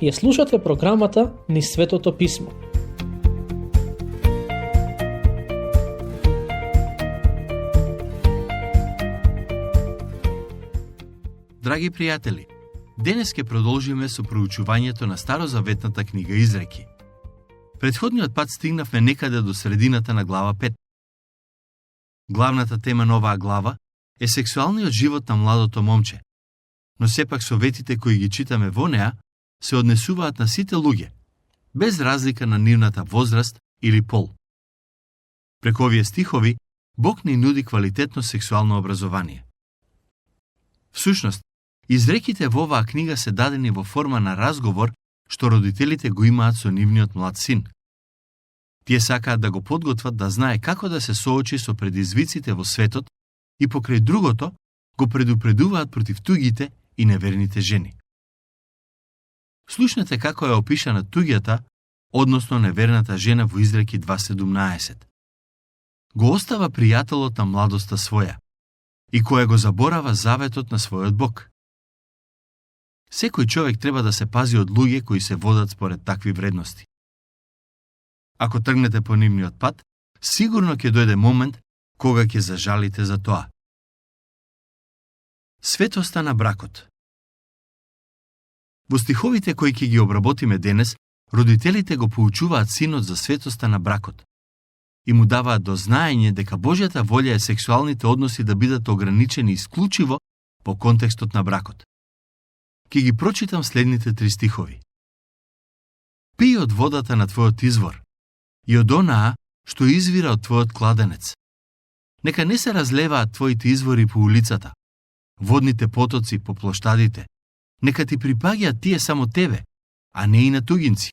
Ја слушате програмата Низ Светото Писмо. Драги пријатели, денес ќе продолжиме со проучувањето на Старозаветната книга Изреки. Претходниот пат стигнавме некаде до средината на глава 5. Главната тема на оваа глава е сексуалниот живот на младото момче, но сепак советите кои ги читаме во неа се однесуваат на сите луѓе, без разлика на нивната возраст или пол. Преку овие стихови, Бог ни нуди квалитетно сексуално образование. Всушност, изреките во оваа книга се дадени во форма на разговор што родителите го имаат со нивниот млад син. Тие сакаат да го подготват да знае како да се соочи со предизвиците во светот и покрај другото го предупредуваат против тугите и неверните жени. Слушнете како е опишана туѓата, односно неверната жена во Изреки 2.17. Го остава пријателот на младоста своја и која го заборава заветот на својот Бог. Секој човек треба да се пази од луѓе кои се водат според такви вредности. Ако тргнете по нивниот пат, сигурно ќе дојде момент кога ќе зажалите за тоа. Светоста на бракот. Во стиховите кои ќе ги обработиме денес, родителите го поучуваат синот за светоста на бракот и му даваат до знаење дека Божјата волја е сексуалните односи да бидат ограничени исклучиво по контекстот на бракот. Ќе ги прочитам следните 3 стихови. Пи од водата на твојот извор и од онаа што извира од твојот кладенец. Нека не се разлеваат твоите извори по улицата, водните потоци по плоштадите. Нека ти припаѓаат тие само тебе, а не и на тугинци.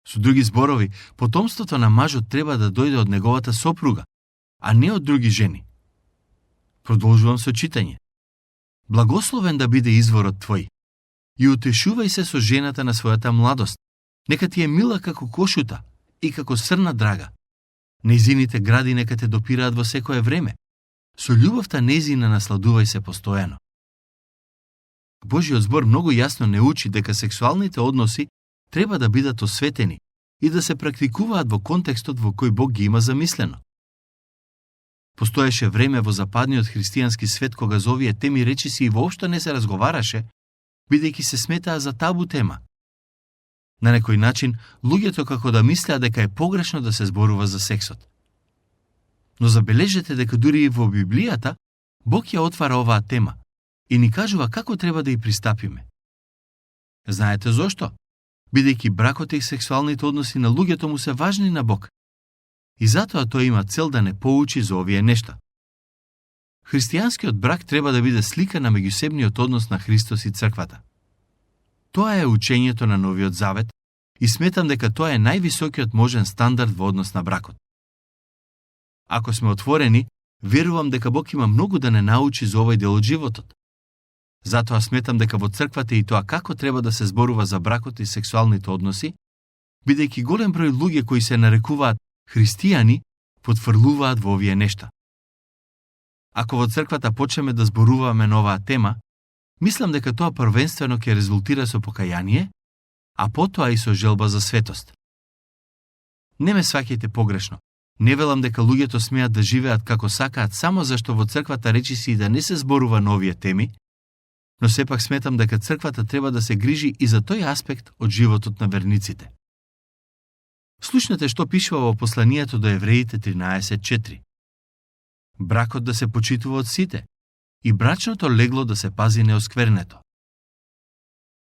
Со други зборови, потомството на мажот треба да дојде од неговата сопруга, а не од други жени. Продолжувам со читање. Благословен да биде изворот твој и утешувај се со жената на својата младост. Нека ти е мила како кошута и како срна драга. Нејзините гради нека те допираат во секое време. Со љубовта нејзина насладувај се постојано. Божјиот збор многу јасно не учи дека сексуалните односи треба да бидат осветени и да се практикуваат во контекстот во кој Бог ги има замислено. Постоеше време во западниот христијански свет кога за овие теми речиси и воопшто не се разговараше, бидејќи се сметаа за табу тема. На некој начин, луѓето како да мислеа дека е погрешно да се зборува за сексот. Но забележете дека дури и во Библијата, Бог ја отвара оваа тема и ни кажува како треба да ја пристапиме. Знаете зошто? Бидејќи бракот и сексуалните односи на луѓето му се важни на Бог. И затоа тој има цел да не поучи за овие нешта. Христијанскиот брак треба да биде слика на меѓусебниот однос на Христос и црквата. Тоа е учењето на Новиот Завет и сметам дека тоа е највисокиот можен стандард во однос на бракот. Ако сме отворени, верувам дека Бог има многу да не научи за овој дел од животот. Затоа сметам дека во црквата и тоа како треба да се зборува за бракот и сексуалните односи, бидејќи голем број луѓе кои се нарекуваат христијани, потврлуваат во овие нешта. Ако во црквата почнеме да зборуваме на оваа тема, мислам дека тоа првенствено ќе резултира со покаяние, а потоа и со желба за светост. Не ме сваќајте погрешно. Не велам дека луѓето смеат да живеат како сакаат само зашто во црквата речиси и да не се зборува на овие теми, но сепак сметам дека црквата треба да се грижи и за тој аспект од животот на верниците. Слушнете што пишува во посланието до Евреите 13.4. Бракот да се почитува од сите и брачното легло да се пази неосквернето.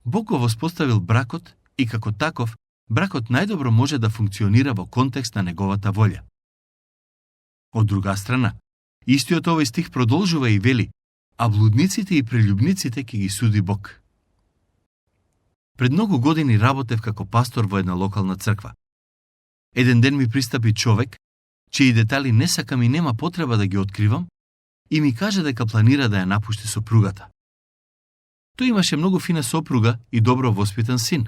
Бог го воспоставил бракот и како таков, бракот најдобро може да функционира во контекст на неговата волја. Од друга страна, истиот овој стих продолжува и вели, а блудниците и прелюбниците ќе ги суди Бог. Пред многу години работев како пастор во една локална црква. Еден ден ми пристапи човек, чии детали не сакам и нема потреба да ги откривам, и ми каже дека планира да ја напушти сопругата. Тој имаше многу фина сопруга и добро воспитан син,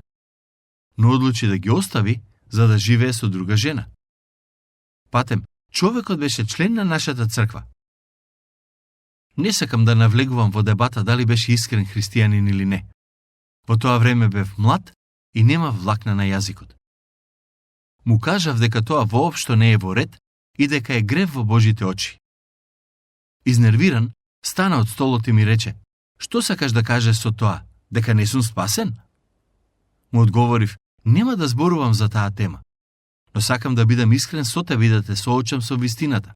но одлучи да ги остави за да живее со друга жена. Патем, човекот беше член на нашата црква. Не сакам да навлегувам во дебата дали беше искрен христијанин или не. Во тоа време бев млад и немав влакна на јазикот. Му кажав дека тоа воопшто не е во ред и дека е грев во Божите очи. Изнервиран, стана од столот и ми рече: "Што сакаш да кажеш со тоа, дека не сум спасен?" Му одговорив: "Нема да зборувам за таа тема, но сакам да бидам искрен со тебе и да те соочам со вистината.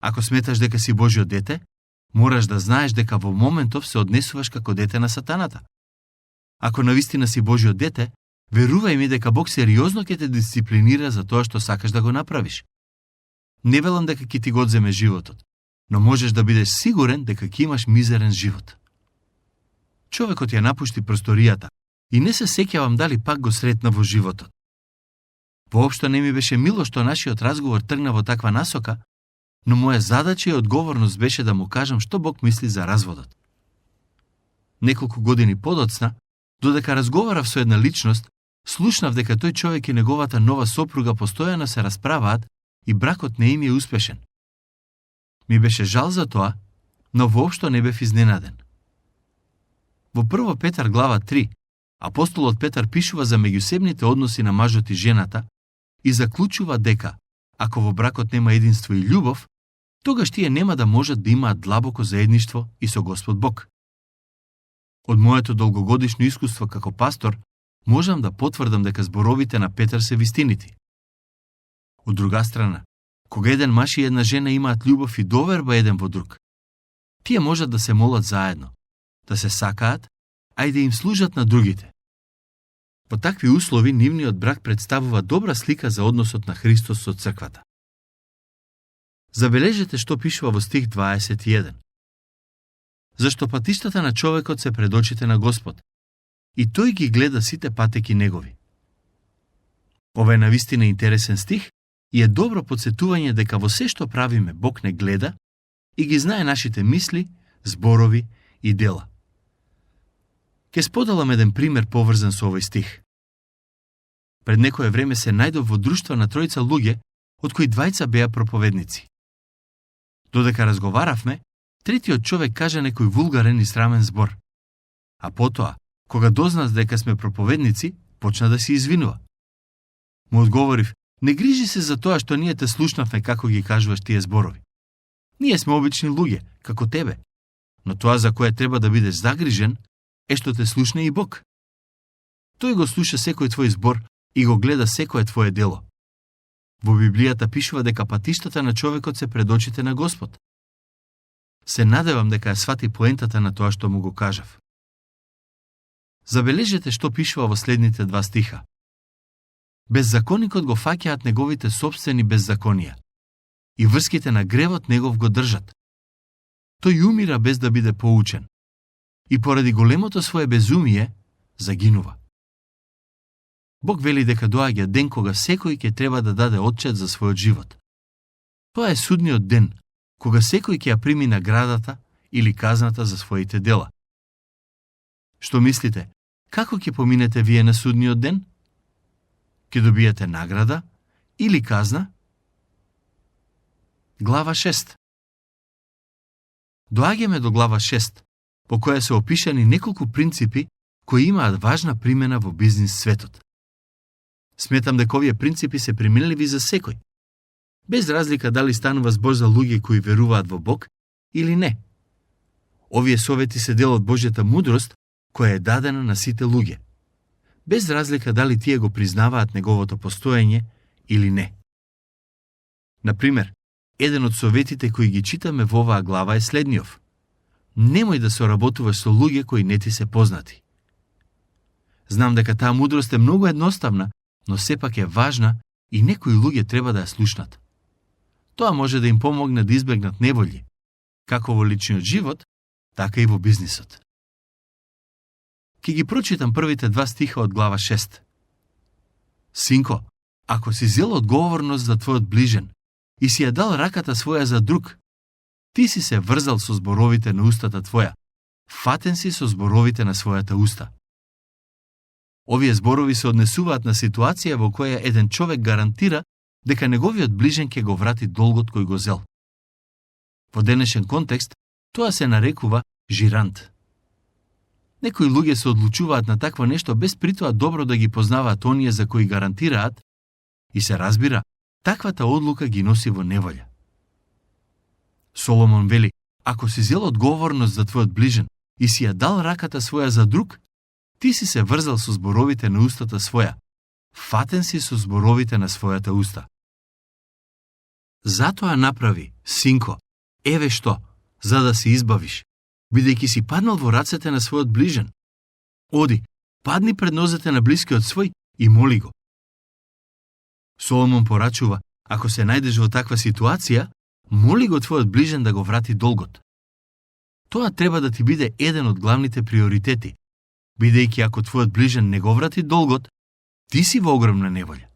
Ако сметаш дека си Божјо дете, мораш да знаеш дека во моментов се однесуваш како дете на сатаната. Ако навистина си Божјо дете, верувај ми дека Бог сериозно ќе те дисциплинира за тоа што сакаш да го направиш. Не велам дека ќе ти го одземе животот, но можеш да бидеш сигурен дека ќе имаш мизерен живот." Човекот ја напушти просторијата и не се сеќавам дали пак го сретна во животот. Воопшто не ми беше мило што нашиот разговор тргна во таква насока, но моја задача и одговорност беше да му кажам што Бог мисли за разводот. Неколку години подоцна, додека разговарав со една личност, слушнав дека тој човек и неговата нова сопруга постојано се расправаат и бракот не им е успешен. Ми беше жал за тоа, но воопшто не бев изненаден. Во 1 Петар глава 3, апостолот Петар пишува за меѓусебните односи на мажот и жената и заклучува дека, ако во бракот нема единство и љубов, тогаш тие нема да можат да имаат длабоко заедништво и со Господ Бог. Од моето долгогодишно искуство како пастор, можам да потврдам дека зборовите на Петар се вистинити. Од друга страна, кога еден маж и една жена имаат љубов и доверба еден во друг, тие можат да се молат заедно, да се сакаат, а и да им служат на другите. Во такви услови нивниот брак представува добра слика за односот на Христос со црквата. Забележете што пишува во стих 21. Зашто патиштата на човекот се пред очите на Господ, и тој ги гледа сите патеки негови. Ова е навистина интересен стих и е добро подсетување дека во се што правиме Бог не гледа и ги знае нашите мисли, зборови и дела. Ке споделам еден пример поврзан со овој стих. Пред некое време се најдов во друштво на тројца луѓе, од кои двајца беа проповедници. Додека разговаравме, третиот човек кажа некој вулгарен и срамен збор. А потоа, кога дознав дека сме проповедници, почна да се извинува. Му одговорив: "Не грижи се за тоа што ние те слушнавме како ги кажуваш тие зборови. Ние сме обични луѓе, како тебе, но тоа за кое треба да бидеш загрижен е што те слушне и Бог. Тој го слуша секој твој збор и го гледа секое твое дело. Во Библијата пишува дека патиштата на човекот се пред очите на Господ." Се надевам дека ја свати поентата на тоа што му го кажав. Забележете што пишува во следните два стиха. Беззаконикот го фаќаат неговите собствени беззаконија и врските на гревот негов го држат. Тој умира без да биде поучен и поради големото свое безумие загинува. Бог вели дека доаѓа ден кога секој ќе треба да даде отчет за својот живот. Тоа е судниот ден, кога секој ќе ја прими наградата или казната за своите дела. Што мислите, како ќе поминете вие на судниот ден? Ќе добиете награда или казна? Глава 6. Доаѓаме до глава 6, по која се опишани неколку принципи кои имаат важна примена во бизнис светот. Сметам дека овие принципи се применливи за секој, без разлика дали станува збор за луѓе кои веруваат во Бог или не. Овие совети се дел од Божјата мудрост која е дадена на сите луѓе, без разлика дали тие го признаваат неговото постоење или не. Например, еден од советите кои ги читаме во оваа глава е следниов: немој да соработуваш со луѓе кои не ти се познати. Знам дека таа мудрост е многу едноставна, но сепак е важна и некои луѓе треба да ја слушнат. Тоа може да им помогне да избегнат неволји, како во личниот живот, така и во бизнисот. Ке ги прочитам првите два стиха од глава 6. Синко, ако си зел одговорност за твојот ближен и си ја дал раката своја за друг, ти си се врзал со зборовите на устата твоја, фатен си со зборовите на својата уста. Овие зборови се однесуваат на ситуација во која еден човек гарантира дека неговиот ближен ќе го врати долгот кој го зел. Во денешен контекст, тоа се нарекува жирант. Некои луѓе се одлучуваат на такво нешто без притоа добро да ги познаваат оние за кои гарантираат и се разбира, таквата одлука ги носи во неволја. Соломон вели, ако си зел одговорност за твојот ближен и си ја дал раката своја за друг, ти си се врзал со зборовите на устата своја, фатен си со зборовите на својата уста. Затоа направи, синко, еве што, за да се избавиш, бидејќи си паднал во рацете на својот ближен. Оди, падни пред нозете на блискиот свој и моли го. Соломон порачува, ако се најдеш во таква ситуација, моли го твојот ближен да го врати долгот. Тоа треба да ти биде еден од главните приоритети, бидејќи ако твојот ближен не го врати долгот, ти си во огромна неволја.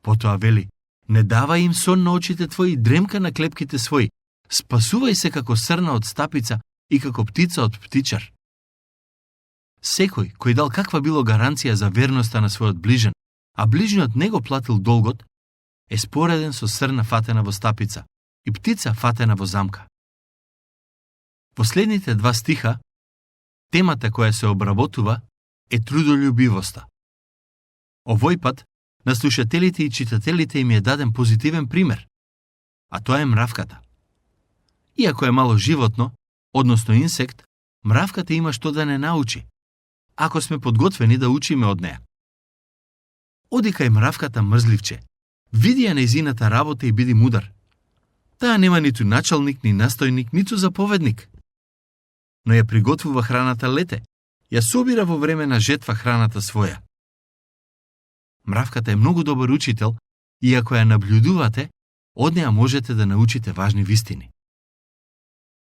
Потоа вели, не давај им сон на очите твои и дремка на клепките своји, спасувај се како срна од стапица и како птица од птичар. Секој кој дал каква било гаранција за верноста на својот ближен, а ближниот не го платил долгот, е спореден со срна фатена во стапица и птица фатена во замка. Последните два стиха, темата која се обработува е трудолюбивоста. Овој пат, на слушателите и читателите им е даден позитивен пример, а тоа е мравката. Иако е мало животно, односно инсект, мравката има што да не научи, ако сме подготвени да учиме од неа. Оди кај мравката мрзливче, види ја нејзината работа и биди мудар. Таа нема ниту началник, ни настојник, ниту заповедник. Но ја приготвува храната лете, ја собира во време на жетва храната своја. Мравката е многу добар учител и ако ја наблюдувате, од неа можете да научите важни вистини.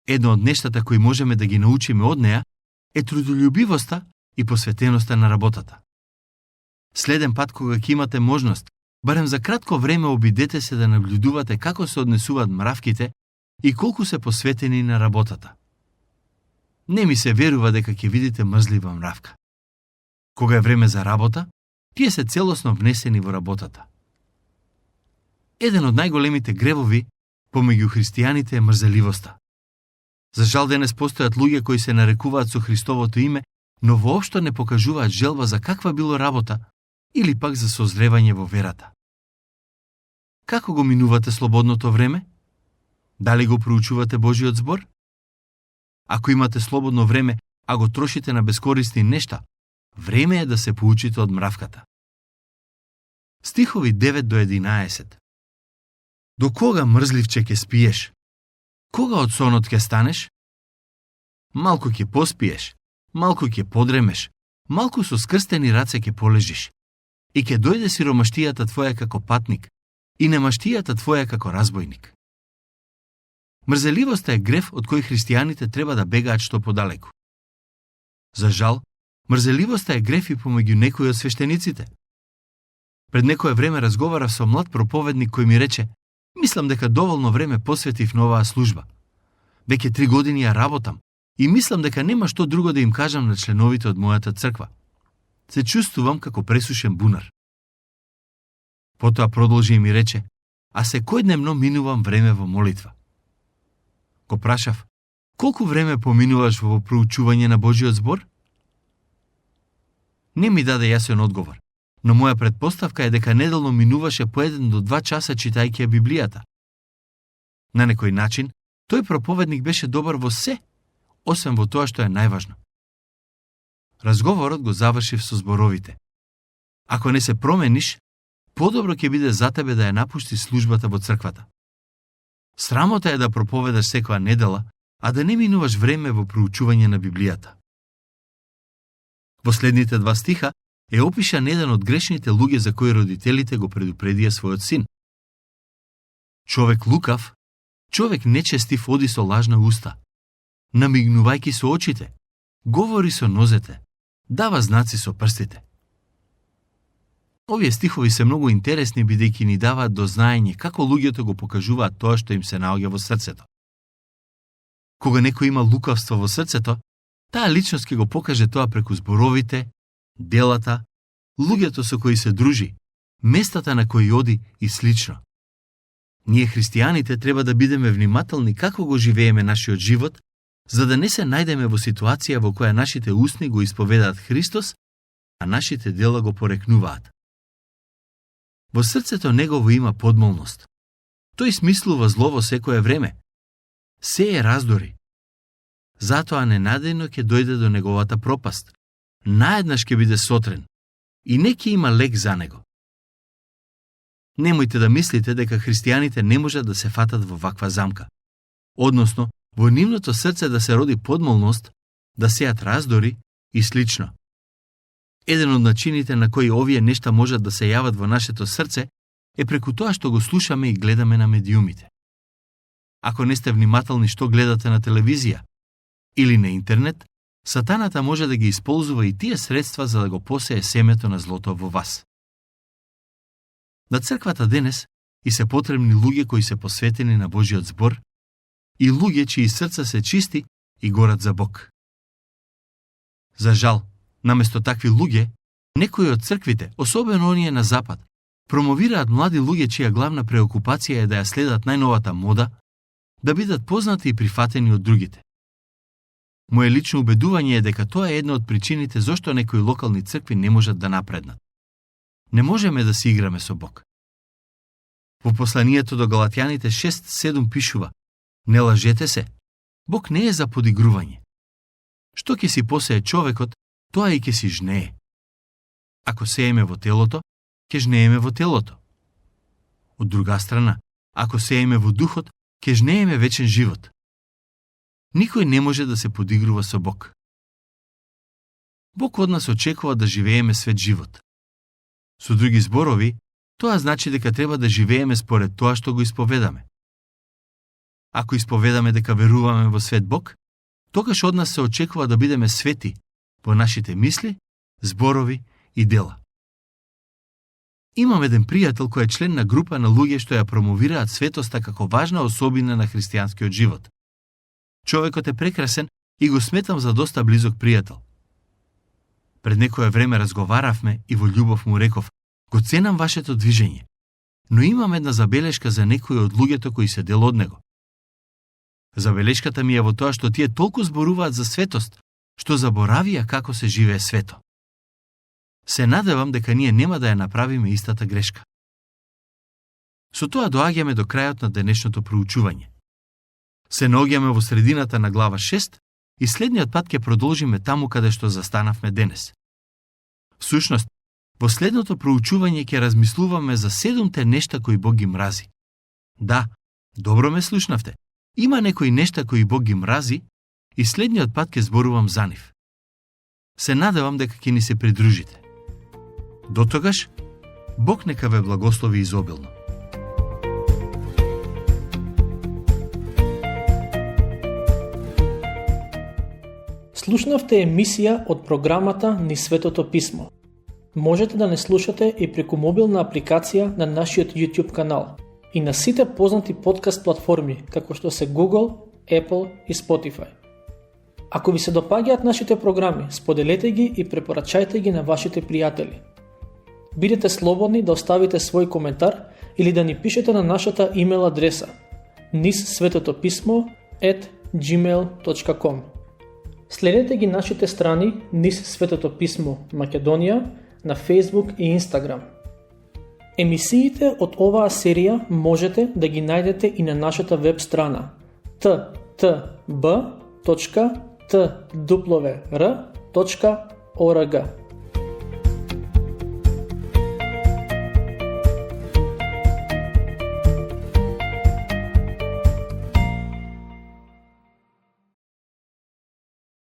Едно од нештата кои можеме да ги научиме од неа е трудолюбивоста и посветеноста на работата. Следен пат кога ќе имате можност, барем за кратко време обидете се да наблюдувате како се однесуваат мравките и колку се посветени на работата. Не ми се верува дека ќе видите мрзлива мравка. Кога е време за работа, тие се целосно внесени во работата. Еден од најголемите гревови помеѓу христијаните е мрзеливоста. За жал денес постојат луѓе кои се нарекуваат со Христовото име, но воопшто не покажуваат желба за каква било работа или пак за созревање во верата. Како го минувате слободното време? Дали го проучувате Божиот збор? Ако имате слободно време, а го трошите на бескорисни нешта, време е да се поучите од мравката. Стихови 9 до 11. До кога, мрзливче, ќе спиеш? Кога од сонот ќе станеш? Малку ќе поспиеш, малку ќе подремеш, малку со скрстени раце ќе полежиш. И ќе дојде сиромаштијата твоја како патник и немаштијата твоја како разбойник. Мрзеливоста е грев од кој христијаните треба да бегаат што подалеку. За жал, мрзеливоста е грев и помеѓу некои од свештениците. Пред некое време разговарав со млад проповедник кој ми рече: мислам дека доволно време посветив на оваа служба. Веќе 3 години ја работам и мислам дека нема што друго да им кажам на членовите од мојата црква. Се чувствувам како пресушен бунар. Потоа продолжи и ми рече: а секојдневно минувам време во молитва. Го прашав: колку време поминуваш во проучување на Божиот збор? Не ми даде јасен одговор, но моја предпоставка е дека неделно минуваше по 1 до 2 часа читајќи ја Библијата. На некој начин, тој проповедник беше добар во се, освен во тоа што е најважно. Разговорот го завршив со зборовите: ако не се промениш, подобро ќе биде за тебе да ја напуштиш службата во црквата. Срамота е да проповедаш секоја недела, а да не минуваш време во проучување на Библијата. Во следните 2 стиха е опишан еден од грешните луѓе за кои родителите го предупредија својот син. Човек лукав, човек нечестив оди со лажна уста, намигнувајќи со очите, говори со нозете, дава знаци со прстите. Овие стихови се многу интересни бидејќи ни даваат до знаење како луѓето го покажуваат тоа што им се наоѓа во срцето. Кога некој има лукавство во срцето, таа личност ќе го покаже тоа преку зборовите, делата, луѓето со кои се дружи, местата на кои оди и слично. Ние христијаните треба да бидеме внимателни како го живееме нашиот живот, за да не се најдеме во ситуација во која нашите устни го исповедаат Христос, а нашите дела го порекнуваат. Во срцето негово има подмолност. Тој смислува зло во секое време. Се е раздори. Затоа ненадејно ќе дојде до неговата пропаст. Наеднаш ќе биде сотрен и не ќе има лек за него. Немојте да мислите дека христијаните не можат да се фатат во ваква замка. Односно, во нивното срце да се роди подмолност, да сеат раздори и слично. Еден од начините на кои овие нешта можат да се јават во нашето срце е преку тоа што го слушаме и гледаме на медиумите. Ако не сте внимателни што гледате на телевизија или на интернет, сатаната може да ги исползува и тие средства за да го посее семето на злото во вас. На црквата денес и се потребни луѓе кои се посветени на Божиот збор и луѓе чии срца се чисти и горат за Бог. За жал, наместо такви луѓе, некои од црквите, особено оние на запад, промовираат млади луѓе чија главна преокупација е да ја следат најновата мода, да бидат познати и прифатени од другите. Моje лично убедување е дека тоа е една од причините зошто некои локални цркви не можат да напреднат. Не можеме да си играме со Бог. Во посланието до Галатјаните 6:7 пишува: не лажете се, Бог не е за подигрување. Што ќе си посее човекот, тоа и ќе си жнее. Ако сееме во телото, ќе жнееме во телото. Од друга страна, ако сееме во духот, ќе жнееме вечен живот. Никој не може да се подигрува со Бог. Бог од нас очекува да живееме свет живот. Со други зборови, тоа значи дека треба да живееме според тоа што го исповедаме. Ако исповедаме дека веруваме во свет Бог, тогаш од нас се очекува да бидеме свети во нашите мисли, зборови и дела. Имам еден пријател кој е член на група на луѓе што ја промовираат светоста како важна особина на христијанскиот живот. Човекот е прекрасен и го сметам за доста близок пријател. Пред некое време разговаравме и во љубов му реков: го ценам вашето движење, но имам една забелешка за некои од луѓето кои се дел од него. Забелешката ми е во тоа што тие толку зборуваат за светост, што заборавија како се живее свето. Се надевам дека ние нема да ја направиме истата грешка. Со тоа доаѓаме до крајот на денешното проучување. Се наоѓаме во средината на глава 6 и следниот пат ќе продолжиме таму каде што застанавме денес. Всушност, во следното проучување ќе размислуваме за 7 нешта кои Бог ги мрази. Да, добро ме слушнавте. Има некои нешта кои Бог ги мрази и следниот пат ќе зборувам за нив. Се надевам дека ќе ни се придружите. Дотогаш, Бог нека ве благослови изобилно. Слушнавте емисија од програмата Ни Светото Писмо. Можете да не слушате и преку мобилна апликација на нашиот YouTube канал и на сите познати подкаст платформи, како што се Google, Apple и Spotify. Ако ви се допаѓаат нашите програми, споделете ги и препорачајте ги на вашите пријатели. Бидете слободни да оставите свој коментар или да ни пишете на нашата имейл адреса nissvetotopисmo@gmail.com. Следете ги нашите страни Nis Светото Писмо Македонија на Facebook и Instagram. Емисиите од оваа серија можете да ги најдете и на нашата веб страна ttb.twr.org.